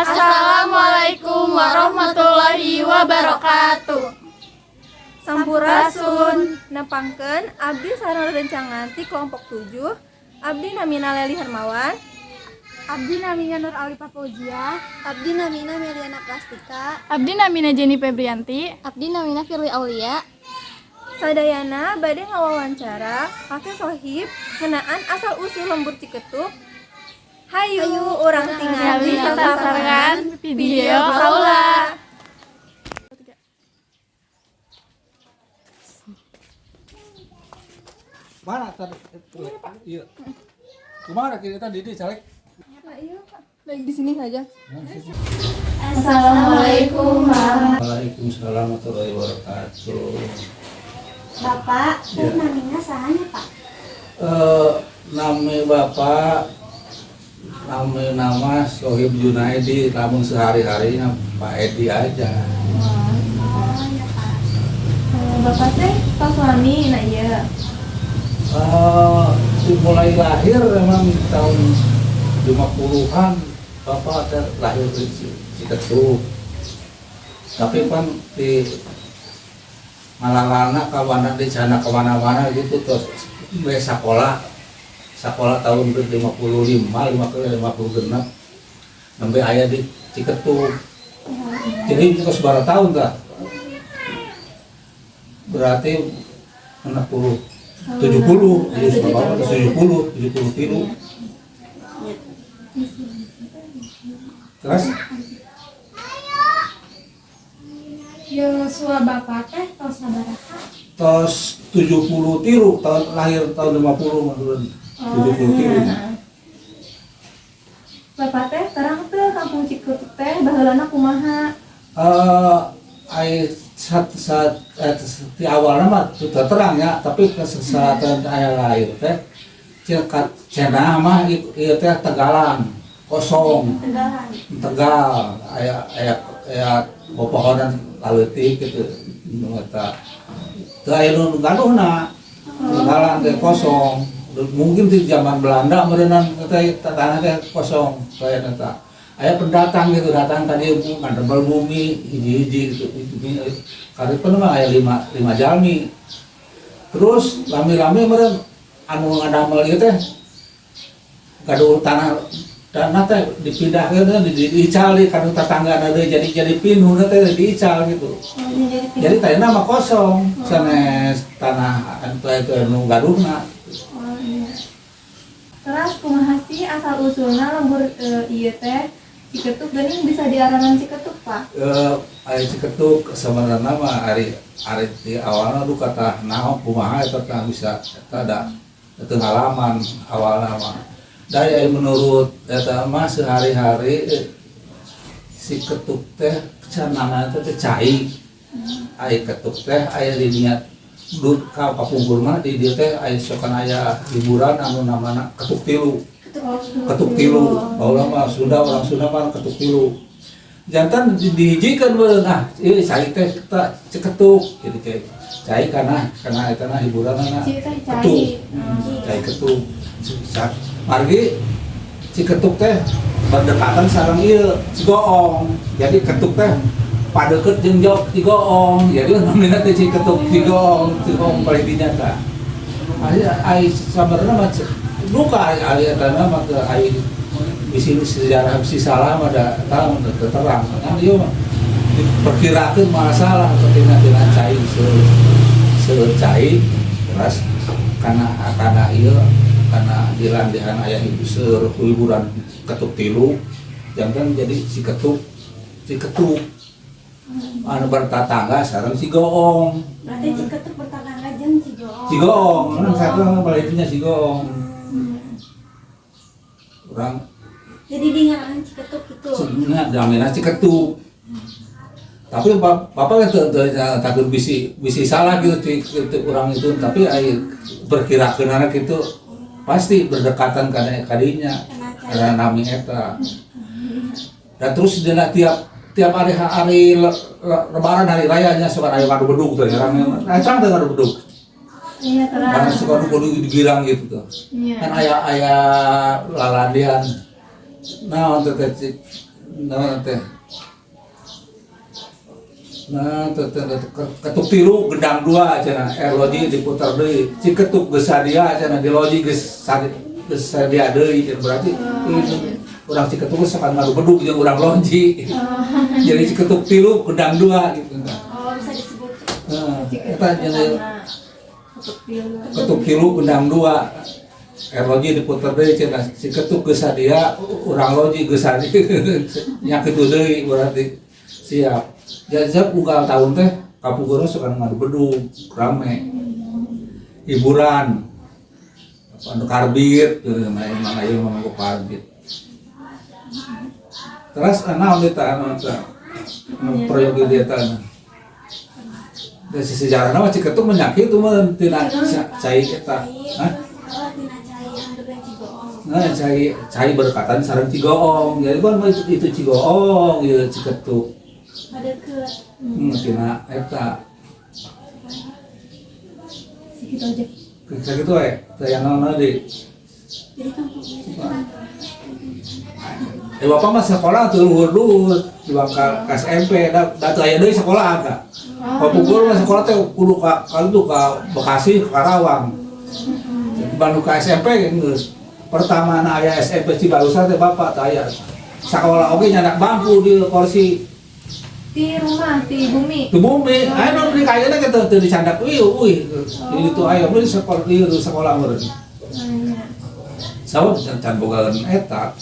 Assalamualaikum warahmatullahi wabarakatuh. Sampurasun, nepangkeun abdi sareng rerencangan ti kelompok 7. Abdi namina Leli Hermawan. Abdi namina Nur Alifa Fauzia. Abdi namina Meliana Plastika. Abdi namina Jenny Febrianti. Abdi namina Firly Aulia. Sadayana bade ngawawancara Kakek Sohib ngeunaan asal usul lembur Ciketuk. Hayu, urang tingali sasarengan video kaula. Mana tadi? Iya. Kemana kita tadi di caleg? Nah, iya, Pak. Di sini aja. Assalamualaikum. Waalaikumsalam warahmatullahi wabarakatuh. Bapak, Ya. Namina saha nya, Pak? Nami Bapak, nami nama Sohib Junaidi, namun sehari-harinya Pak Edi aja. Oh, ya, Pak. Bapak teh tos lami na iya? Mulai lahir memang tahun 50-an Bapak teh lahir di Ciketuk. Tapi kan di malalana kawana di sana kemana-mana gitu, terus be sekolah sekolah tahun 55, 50, 56 sampai aya di Ciketuk. Jadi terus berapa tahun dah, berarti 60, 70, jadi berapa? 70, 70 tilu. Terus Yuswa Bapak teh tos sabaraha? Tos 70 tilu, tahun lahir tahun 50 maksudnya 70 tilu. Bapak teh terang teu kampung Ciketuk teh baheulana kumaha? Ai saat saat di awalnya mah sudah terang ya, tapi ke saat aya lahir teh cekat cenah mah ieu teh tegalan kosong. Tegalan. Tegal, aya aya aya pepohonan laleutik gitu nu eta teu aya nu gaduhna, tegalan teh kosong. Mungkin di zaman Belanda meureunan teh tanah teh kosong kayak eta aya pendatang gitu, datang tadi ngademel bumi hiji-hiji gitu. Karena mah aya lima lima jalmi, terus lami-lami meureun anu ngadamel ieu teh gaduh tanah, tanah teh dipindahkeun di diical di kanu tetangga deui, jadi pinuh teh diical gitu. Oh, jadi Jadi tadina mah kosong, sanes tanah anu itu anu gaduhna. Oh iya. Terus kumaha sih asal usulna lembur ieu teh Ciketuk geuning bisa diaranan Ciketuk, Pak? Aya Ciketuk sebenarnya mah ari ari di awalna du kata naon kumaha eta tah bisa eta da teu ngalaman awalna mah. Dari aya menurut eta mah sehari-hari si ketuk teh cenana teh teh cai. Aya ketuk teh aya di niat du ka kapungkur mah di dieu teh aya sokan aya hiburan anu namana ketuk tilu. Ketuk tilu, baheula mah Sunda, orang Sunda mah ketuk tilu. Jantan dihijikeun meureun, ah ieu cai teh kita Ciketuk, jadi teh cai karena karena eta na hiburanna Cai teh cai. Ketuk. Cai ketuk. Margi Ciketuk teh berdekatan sareng ieu Cigoong. Jadi ketuk teh padeukeut jeung jok Cigoong. Jadi namina teh Ciketuk Cigoong, Cigoong paling dinya tah. Ai ai sabenerna mah duka ai ai eta mah teu ai bisi sejarah bisi salah mah da eta mah teu terang. Kan ieu mah diperkirakeun malah salah tina tina cai seueur cai, terus karena karena ieu karena di landihan aya ibu seueur hiburan ketuk tilu, janten jadi si ketuk Ciketuk anu bertetangga sareng Cigoong. Berarti Ciketuk bertetangga jeung Cigoong. Cigoong kan satu balitinya Cigoong urang. Jadi di ngaran Ciketuk gitu. Sebenarnya namina Ciketuk, tapi bapak kan teu takut bisi bisi salah gitu itu urang itu, tapi ai perkirakeun anak itu pasti berdekatan karena kadinya Karena cai. Karena nami eta. Dan terus dina tiap tiap hari hari lebaran, hari rayanya suka aya ngadu bedug tuh orang. Nah, terang teh ngadu bedug. Iya, terang. Karena suka kudu digirang gitu tuh. Iya. Kan aya aya lalandian. Nah, teh teh Nah teh. Nah, ketuk tilu gendang dua cenah loji diputar deui. Ciketuk geus sadia cenah di loji geus sadia deui cenah berarti urang Ciketuk geus sakan ngadu bedug jeung urang loji. Jadi Ciketuk tilu gendang dua gitu. Oh, bisa disebut. Heeh, eta jadi ketuk tilu gendang dua. Loji diputar deui cenah Ciketuk geus sadia urang loji geus sadia. Nya kitu deui berarti siap. Jadi unggal tahun teh kapungkur suka ngadu bedug rame hiburan anu karbit gitu mana ieu mah nganggo karbit. Terus naon eta anu eta anu proyek di eta anu. Dari sisi sejarahna mah Ciketuk menyakit itu mah tina cai eta. Hah? Tina cai anu dengan Cigoong. Nah, cai berdekatan sareng Cigoong. Jadi kan itu Cigoong ieu Ciketuk. Padeket. Tina eta. Segitu aja. Sakitu we, teu aya naon deui. Jadi kampungnya itu kan. Bapak mah sekolah tuh luhur-luhur di bangka ke SMP da teu aya deui sekolah ka. Kapungkur mah sekolah teh kudu ka itu ka Bekasi, ke Karawang. Bandung ke SMP geus. Pertama na aya SMP Cibarusah teh bapak teh aya. Sakola oge nyandak bangku di kursi Di rumah, di bumi. di bumi. Aya nu di kayana kitu teu dicandak uih uih. Di ditu aya mun sekolah di sekolah meureun. Sabab can boga eta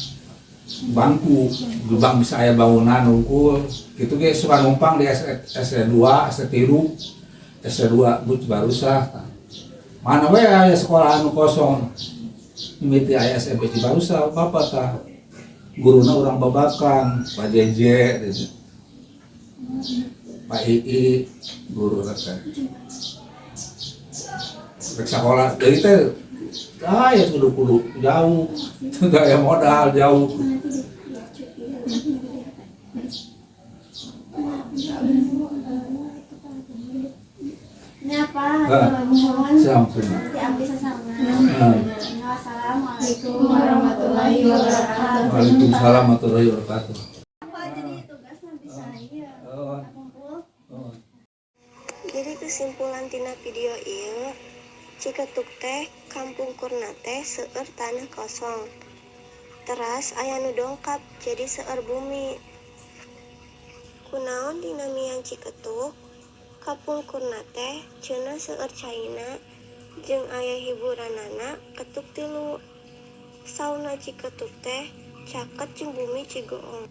bangku, gebang bisa aya bangunan unggul. Kitu ge suka numpang di SD 2, SD 3, SD 2 Cibarusah. Mana we aya sekolah anu kosong. Mimiti aya SMP Cibarusah bapak tah. Guruna urang Babakan, Pak Jeje gitu. Pak II guru teh. Rek sekolah deui teh ya kudu-kudu jauh. Teu aya modal jauh. Ini apa? Mohon. Siap, Nanti abdi sasama. Wassalamualaikum warahmatullahi wabarakatuh. Waalaikumsalam warahmatullahi wabarakatuh. Apa jadi tugasnya bisa iya. Kumpul. Jadi kesimpulan tina video ieu, Ciketuk teh kampungkurna teh seueur tanah kosong. Teras aya nu dongkap jadi seueur bumi. Kunaon dinamian Ciketuk? Kapungkurna teh cenah seueur caina jeung aya hiburanana ketuk tilu. Sauna Ciketuk teh caket jeung bumi Cigoong.